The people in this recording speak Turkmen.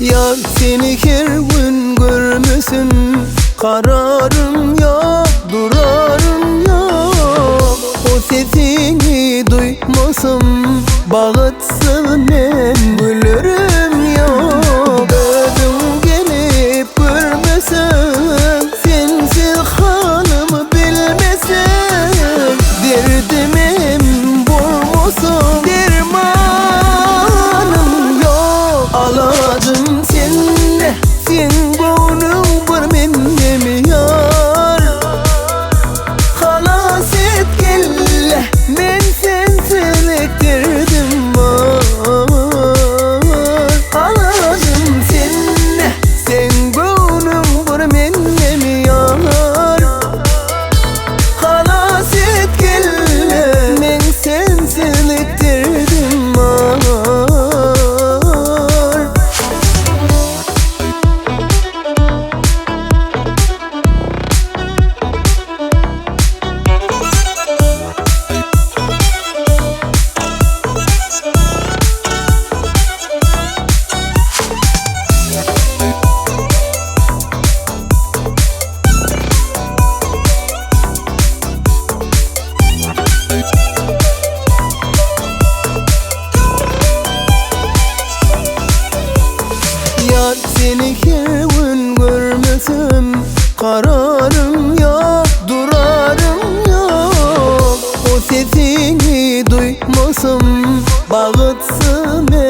Ýar seni her gün görmesem Kararym ýok, durarym ýok O sesiňi duýmasam Bagytsyz men gülerim ýok Özüň gelip görmeseň Sensiz halymy bilmeseň Derdimem bolmasaň Dermanym ýok Alajym sende Seň göwnüň bir mendemi ýar Halas et gel Men sensizlik derdim bar Alajym sende Seň göwnüň bir mendemi ýar Halas et gel Men sensizlik derdim bar. Ýar seni her gün görmesem Kararym ýok, durarym ýok O sesiňi duýmasam Bagytsyz men.